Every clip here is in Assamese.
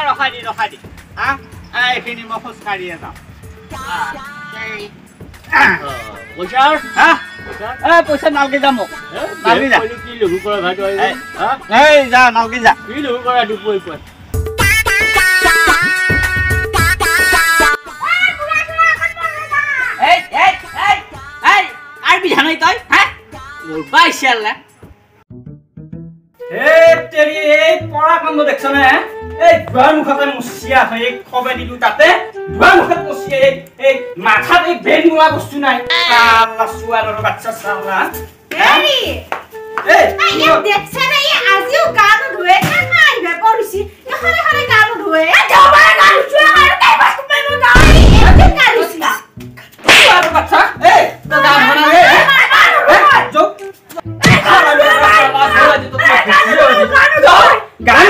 ৰখাই দি ৰখাই দি হা, এইখিনি মই খোজকাঢ়িয়ে যাওঁ। পইচা হা, পইচা নালগে যা, মোক নালগে যা। কি লঘু কৰা ভাই তই? এই যা, নালগে যা। কি লঘু কৰা দুপৰি কয়? এই এই এই এই, আৰু বিধা নাই তই? হা, মোৰ বাইছে। তেৰি, এই পৰা কাণ্ড দেখছ নে? এই দুৱাৰ মুখতে মুচিয়া এই খবে দিলো, তাতে দুৱাৰ মুখত মুচিয়া। এই মাথাত এই ব্ৰেইন নোহোৱা বস্তু নাই। চোৱাৰৰ বাচ্চা চালা। আজিও গা নুধুৱে, আহিব পৰিছি। সদায় সদায় গা নুধুৱে। দেওবাৰে গা নুধুৱে আৰু বাচ্চা। এই তই গা ধোৱা নাই? গান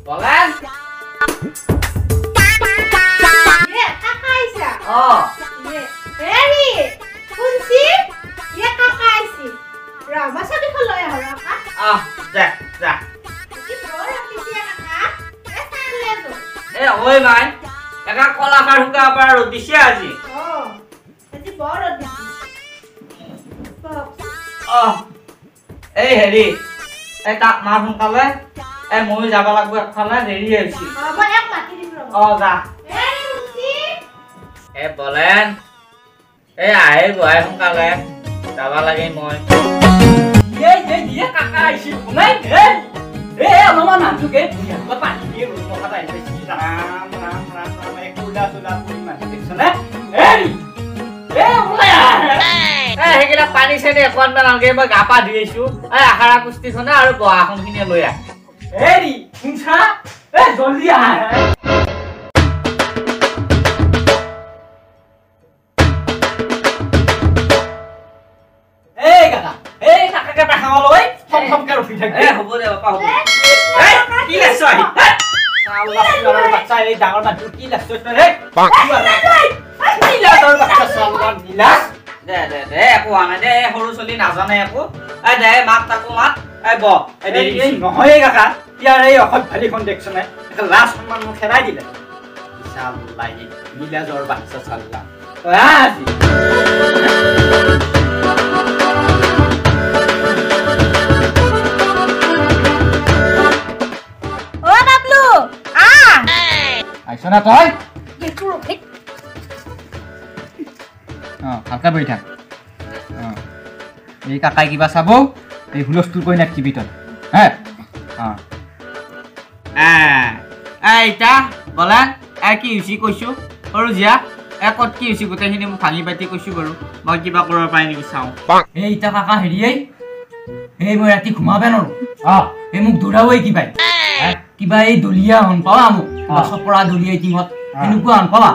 বলেন। ৰ'দ দিছে আজি। এই হেৰি, এই তাক মাত সোনকালে। এই ময়ো যাব লাগব একফালে, দেৰি হৈছে। অ যা। এ বলেন, এই আহে বহাই সোনকালে, যাব লাগে মই। এই এই দিয়ে কাকা আহিছিল শুনাই। এই অলপমান মানুহটোকে পানী দিয়ে মুখত আহি পাইছি। ৰাম ৰাম ৰাম ৰাম, এই কুলা চুলা পুৰি মানুহ দেখছনে? এই এই ওলাই আহ। এই সেইবিলাক পানী চানী একো আনব নালাগে, মই গা পা ধুই আহিছো। এই আখাৰা কুস্তিখনে আৰু বহাখন খিনি লৈ আহ। হেৰি শুনছা, এই জলদি আহ। এই কাকা, এই কাকাকে পাখাওঁ লৈ খম খমকে ৰখি থাক। এই হ'ব দে বাপা, হ'ব। এই কি লাগছ আহি? বাচ্চা, এই ডাঙৰ মানুহ কি লাগছ তই? বাচ্চা চাল্লা নীলাজ। দে দে দে, একো হোৱা নাই দে, সৰু ছোৱালী নাজানে একো। এই দে, মাত তাকো মাত। এই ব, এই নহয় কাকা, ইয়াৰ এই অসভ্যালিখন দেখছ নে? লাজ সন্মান মোক খেদাই দিলে। চাল্লা নীলাজৰ বাচ্চা চাল্লা, তই আজি। আহিছ না তই? অ ভালকে বহি থাক। অ এই কাকাই কিবা চাব, এই হুলস্থুল কৰি নাথাকিবি তই হে। অ এতিয়া বলা, কি হৈছে কৈছো সৰু জীয়া, এ ক'ত কি হৈছে গোটেইখিনি মোক ভাঙি পাতি কৈছো বাৰু, মই কিবা কৰিব পাৰি নেকি চাওঁ। এই ইতা কাকা হেৰি, এই মই ৰাতি ঘুমাবে নোৱাৰো। অ এই মোক দৌৰাবই কিবাই কিবা, এই দলীয়া হন পাৱা মোক চপৰা দলীয়া টিঙত সেনেকুৱা হন পাৱা।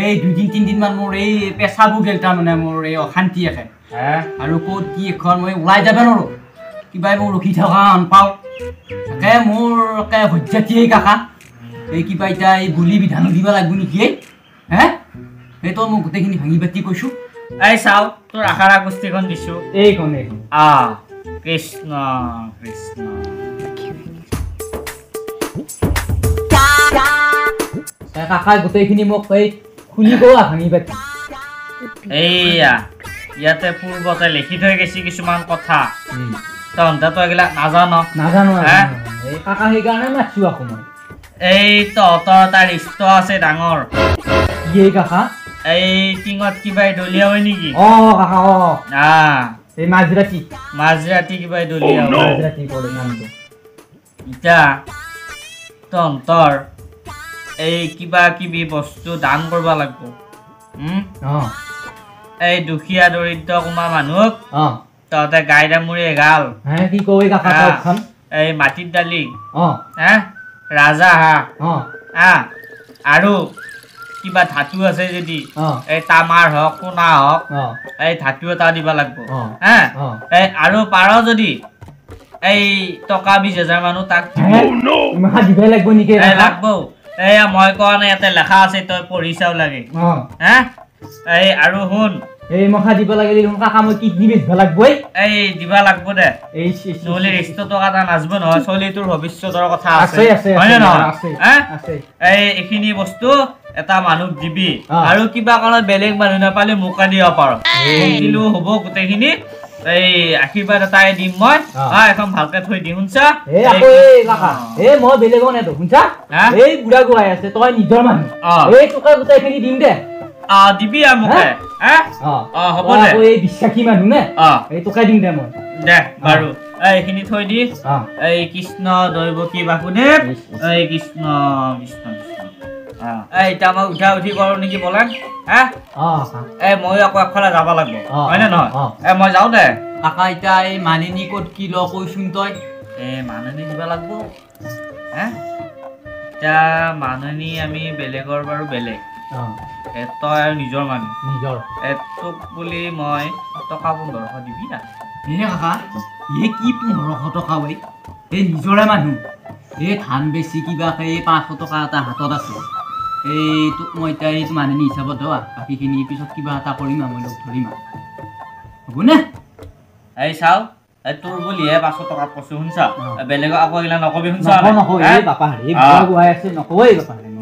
এই দুদিন তিনদিনমান মোৰ এই পেচাবো গেল, তাৰমানে মোৰ এই অশান্তি একে আৰু ক'ত কি এখন মই ওলাই যাব নোৱাৰো, কিবাই মোক ৰখি থকা হন পাওঁ। তাকে মোৰ একে সহ্যাতিয়েই কাকা, এই কিবা এতিয়া এই বলি বিধানো দিব লাগিব নেকি? এই হে, এই তই মোক গোটেইখিনি ভাঙি পাতি কৈছো। এই চাওঁ, তোৰ আখাৰা কুস্তিখন দিছো। এইখন এইখন। আহ কৃষ্ণ কৃষ্ণ। কাকাই গোটেইখিনি মোক এই খুলি কোৱা ভাঙি পাতি। এইয়া ইয়াতে পূৰ্বতে লিখি থৈ গৈছে কিছুমান কথা, তহঁতে এইবিলাক নাজান। নাজানো এই কাকা, সেইকাৰণে মাতছো আকৌ মই। এই তহঁতৰ এটা ৰিষ্ট আছে ডাঙৰ। কি এই কাকা? এই টিঙত কিবা দলীয়া হয় নেকি? অ কাকা, অ এই মাজৰাতি, মাজৰাতি কিবা দলীয়া, মাজৰাতি কৰে নামটো। ইতা তহঁতৰ এই কিবা কিবি বস্তু দান কৰিব লাগিব। এই দুখীয়া দৰিদ্ৰ কোমা মানুহক তহঁতে গাই দামুৰি এগাল, কি কয় এই মাটিৰ দালি, ৰাজা হাঁহ, আৰু কিবা ধাতু আছে যদি এই তামাৰ হওক সোণা হওক এই ধাতু এটা দিব লাগিব হা। এই আৰু পাৰ যদি এই টকা 20,000 মানুহ তাক দিবই লাগিব নেকি? লাগব। এয়া মই কোৱা নাই, ইয়াতে লেখা আছে, তই পঢ়ি চাও লাগে হা। এই আৰু শুন, এই মখা দিব লাগিলে কাকা মই কিডনী বেচবা লাগব। এই দিবা লাগব দে, নহ'লে ৰিষ্ট টকা এটা নাচব নহয়, চলিটোৰ ভৱিষ্যতৰ কথা আছে হয়নে নহয়? এই এইখিনি বস্তু এটা মানুহক দিবি, আৰু কিবা কাৰণত বেলেগ মানুহ নাপালে মোকে দিব পাৰ, দিলেও হ'ব। গোটেইখিনি এই আশীৰ্বাদ এটাই দিম মই, এখন ভালকে থৈ দিম। শুনছা? এই মই বেলেগৰ নেদো, শুনছা? এই বুঢ়া গোহাঁই আছে, তই নিজৰ মানুহ, এই টকা গোটেইখিনি দিম দে। দিবি আৰু মোকে। হ'ব দে, এই বিশ্বাসী মানুহ নে, এই টকা দিম দে মই। দে বাৰু, এইখিনি থৈ দি। এই কৃষ্ণ দৈৱকী বাসুদেৱ, এই কৃষ্ণ কৃষ্ণ কৃষ্ণ। এই এতিয়া মই উঠা উঠি কৰো নেকি বলেন? হা, এই ময়ো আকৌ একফালে যাব লাগিব হয়নে নহয়? এই মই যাওঁ দে। কাকা এতিয়া এই মানিনী ক'ত কি ল কৈছোন তই? এই মাননি দিব লাগিব হে। এতিয়া মাননি আমি বেলেগৰ বাৰু বেলেগ, তই আৰু নিজৰ মানুহ, নিজৰ তোক বুলি মই টকা 1500 দিবি না? এই কাকা, এই কি 1500 টকা ঐ? এই নিজৰে মানুহ, এই ধান বেছি কিবাকে এই 500 টকা এটা হাতত আছে, এই তোক মই এতিয়া এইটো মাননি হিচাপত দেৱা, বাকীখিনি পিছত কিবা এটা কৰিম আৰু মই লগ ধৰিম আৰু, হ'বনে? এই চাওঁ, এই তোৰ বুলিহে 500 টকাত কৈছো, শুনছা? বেলেগক আকৌ এইগিলা নকবি, শুনছা?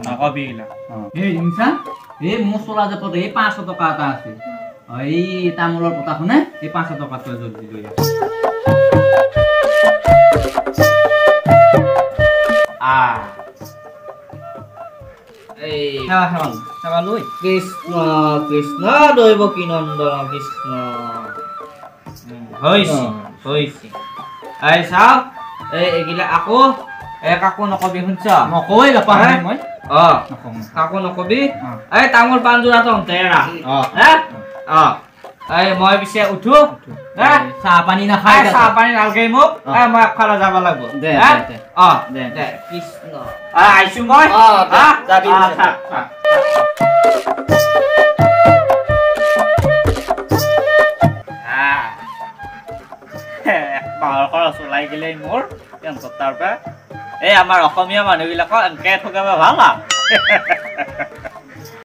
নকবি এইগিলা। এই শুনছা, এই মোৰ চোলা জেপত এই 500 টকা এটা আছে, এই তামোলৰ পতাখনে এই 500 টকাটো জলদি লৈ আহ। কৃষ্ণ কৃষ্ণ দৈৱকী নন্দন কৃষ্ণ। হৈছে হৈছে। এই চাওঁ, এই এইগিলা আকৌ এই কাকো নকবি, শুনছ? নকওঁৱেই বাপা মই। অ, কাকো নকবি। এই তামোল পাণযোৰা তহঁতে ৰাখ। এই মই পিছে উঠো, চাহ পানী নাখায়, চাহ পানী নালগে মোক, মই একফালে যাব লাগিব। অ দে দে, কৃষ্ণ। আহিছো মই। মাহৰ খৰচ ওলাই গেলেই মোৰ তাৰ পৰা। এই আমাৰ অসমীয়া মানুহবিলাকক এনেকে ঠগাব ভাল আৰু।